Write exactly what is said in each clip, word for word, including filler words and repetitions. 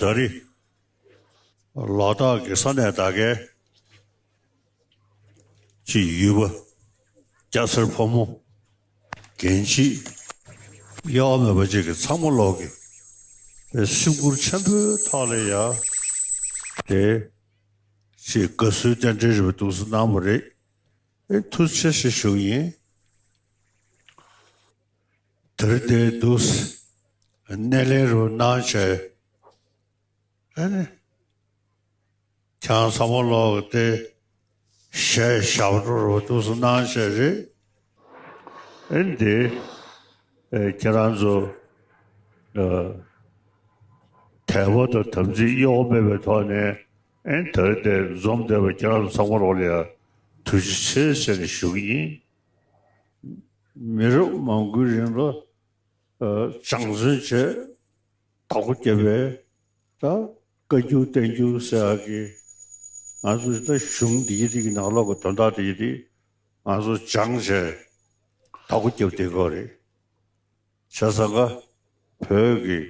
ད་རེས་ལ་དྭགས་ཀྱི་ས་གནས་དག་གའི་ཅིག་ཡུལ་པ། སྐྱ་སེར་ཕོ་མོ། རྒན་བྱིས། གཡོ་བ་མེད་པ་ཅིག་གི་ཚང་མ་ལོག་གི་སེམས་ཁུར་ཆེན་པོའི་ཐོག་ལ་ཡ་དེ་ཅིག་དགའ་བསུའི་རྟེན་འབྲེལ་རེད་པ་འདུག་སེ་གནང་བ་རེད། ཨེ་ཐུགས་རྗེ་ཆེ་ཞུ་གི་ཡིན། དེར་དེ་འདུག་སེ་སྣེ་ལེན་རུ་གནང་བྱས། ཨ་ནི། ཁྱེད་རང་ཚང་མ་ལོག་སྟེ་གཞས་ཞབས་བྲོ་རུ་འདུག་སེ་གནང་བྱས་རེད། ཨ་ནི་དེ། ཨེ་ཁྱེད་རང་ཚོ། ཨ། དད་པ་དང་དམ་ཚིག་གཡོ་བ་མེད་པའི་ཐོག་ནས་ཨ་ནི་དེར་དེ་འཛོམས་བསྡད་པ་ཁྱེད་རང་ཚོ་ཚང་མ་ལོག་ལ་ཡ་ཐུགས་རྗེ་ཆེ་ཟེར་ནས་ཞུ་གི་ཡིན། མི་རབས་མང་པོའི་རིང་ལ་ཨ་སྦྱང་བརྩོན་བྱས། བདག་པོ་བརྒྱབ་པའི་ད་བཀའ་འགྱུར་བསྟན་འགྱུར་ཟེར་ཡག་གི་ང་ཚོ་ད་གཞུང་འདི་གི་འདི་གི་ནང་ལོགས་ཀྱི་དོན་དག་འདི་གི་འདི་ང་ཚོ་སྦྱངས་བྱས་བདག་པོ་བརྒྱབ་བསྡད་ཀྱི་ཡོད་རེད། བྱས་ཙང་ཀ་བོད་ཀྱི་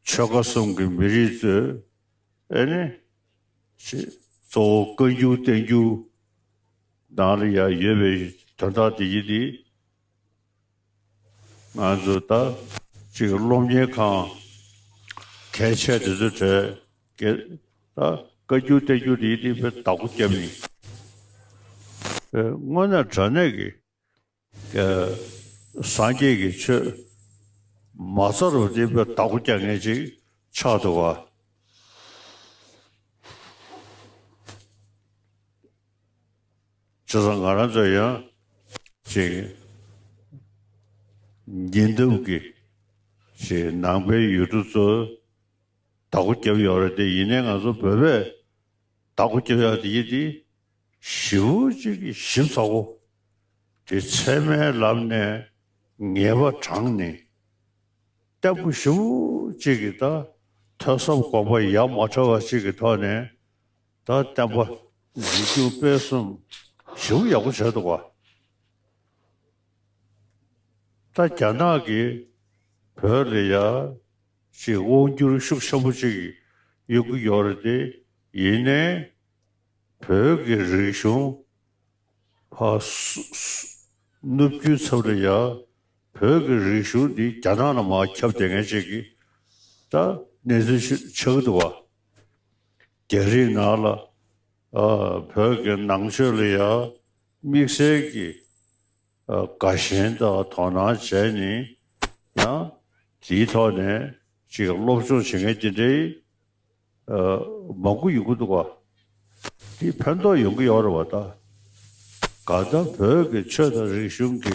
ཆོལ་ཁ་གསུམ་གྱི་མི་རིགས་ཚོས་ཨེ་ནི་ཅི་གཙོ་བོ་བཀའ་འགྱུར་བསྟན་འགྱུར་ནང་ལ་ཡང་ཡོད་པའི་དོན་དག་འདི་གི་འདི། ང་ཚོ་ད་ཅིག་སློབ་གཉེར་ཁང་གལ་ཆེ་དེ་ཚོའི་གྲས་ཀྱི་ད་བཀའ་འགྱུར་བསྟན་འགྱུར་དེའི་སྟེང་དཔེ་བདག་པོ་བརྒྱབ་ནས། དངོས་གནས་དྲང་གནས་ཀྱི་སངས་རྒྱས་ཀྱི་ཆོས་མ་རྩ་རུ་དེ་དཔེ་བདག་པོ་རྒྱག་མཁན་ཅིག་ཆགས་འདུག་ག། བྱས་ཙང་ང་རང་ཚོ་ཡང་ཅིག་ཉེ་འདབས་ཀྱི་ཅིག་ནང་པའི་ཡུལ་གྲུ་ཚོ་བདག་པོ་བརྒྱབ་ཡོད་རེད་དེ། ཡིན་ནའི་ང་ཚོ་བོད་པས་བདག་པོ་བརྒྱབ་ཡག་དེ་ཡིན་དེ་ཞེ་པོ་ཅིག་གི་ཞིབ་ཚགས་པོ་དེ་ཚད་མའི་ལམ་ནས་ངེས་པ་དྲངས་ནས། བརྟན་པོ་ཞེ་པོ་ཅིག་གི་ད་ཐོས་བསམ་སྒོམ་པ་ཡ་མ་བྲལ་བ་ཅིག་གི་ཐོག་ནས་ད་བསྟན་པ་འཛིན་སྐྱོང་སྤེལ་གསུམ་ཞེ་པོ་ཡག་པོ་བྱས་འདུག་ག། ད་རྒྱ་ནག་གིས་བོད་ལ་ཡ་ཅིག་དབང་སྒྱུར་ཤུགས་ཆེན་པོ་ཅིག་ཡོང་གི་ཡོད་རེད་དེ། ཡིན་ནའི་བོད་ཀྱི་རིག་གཞུང་ཕར་སུ་སུ་ནུབ་རྒྱུད་ཚབ་ལ་ཡ་བོད་ཀྱི་རིག་གཞུང་འདི་རྒྱ་ནག་ལ་མར་ཁྱབ་བསྡད་མཁན་ཅིག་གི་ད་གནས་ཚུལ་ཞིག་ཆགས་ཀྱི་འདུག་བ། རྒྱ་རིགས་ནང་ལ་ཨ་བོད་ཀྱི་ནང་ཆོས་ལ་ཡ་དམིགས་བསལ་གྱི་ཨ་དགའ་ཞེན་དང་དོ་སྣང་བྱས་ནས་ཡང་དེའི་ཐོག་ནས་ཅིག་སློབ་སྦྱོང་བྱེད་མཁན་དེ་འདྲའི་ཨ་མང་པོ་ཡོང་གི་འདུག་བ། དེ་ཕན་ཐོགས་ཡོང་གི་ཡོད་རེད་བ་ད། གང་ལྟར་བོད་ཀྱི་ཆོས་དང་རིག་གཞུང་གི་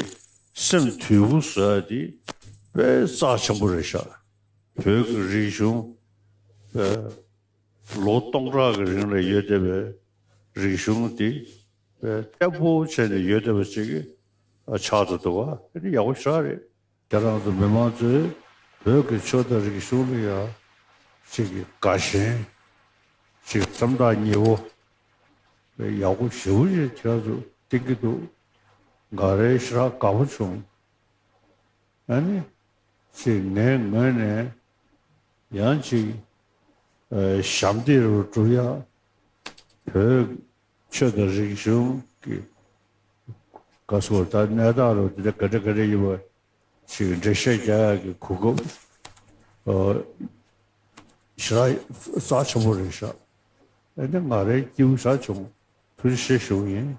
སེམས་དུལ་པོ་བཟོ་ཡ་དེ་དཔེ་རྩ་ཆེན་པོ་རེད་ཤག། བོད་ཀྱི་རིག་གཞུང་ཨ་ལོ་སྟོང་ཕྲག་གི་རིང་ལ་ཡོད་བསྡད་པའི་རིག་གཞུང་དེ་བརྟན་པོ་བྱས་ནས་ཡོད་བསྡད་པ་ཅིག་ཆགས་འགྲོ་འདུག་བ། དེ་ནི་ཡག་པོ་ཞེ་དྲག་རེད། ཁྱེད་རང་ཚོ་མི་མང་ཚོས་བོད་ཀྱི་ཆོས་དང་རིག་གཞུང་ལ་ཡང་ཅིག་དགའ་ཞེན་ཅིག་བསམ་ཐག་ཉེ་བོ་ཡག་པོ་ཞེ་པོ་ཅིག་ཁྱེད་རང་ཚོ་བསྟན་གྱི་འདུག། ང་རང་ཞེ་དྲག་དགའ་པོ་བྱུང་། ཨ་ནི། ཅིག་ངའི་ངོས་ནས་ཡང་ཅིག་ཨ་ཞབས་འདེགས་རུ་སྒྲུབ་ཡ། བོད་ཆོས་དང་རིག་གཞུང་གི་ག་སོ་ད་གནས་སྟངས་རུ་དེ་འདྲ་ག་འདྲ་ག་འདྲ་ཡིན་པ་ཅིག་འགྲེལ་བཤད་རྒྱག་ཡ་གི་གོ་སྐབས་ཨ་ཞེ་དྲག་རྩ་ཆེན་པོ་རེད་ཤག། ཨ་ནི་ང་རའི་སྐྱིད་པོ་ཞེ་དྲག་བྱུང་། ཐུགས་རྗེ་ཆེ་ཞུ་གི་ཡིན།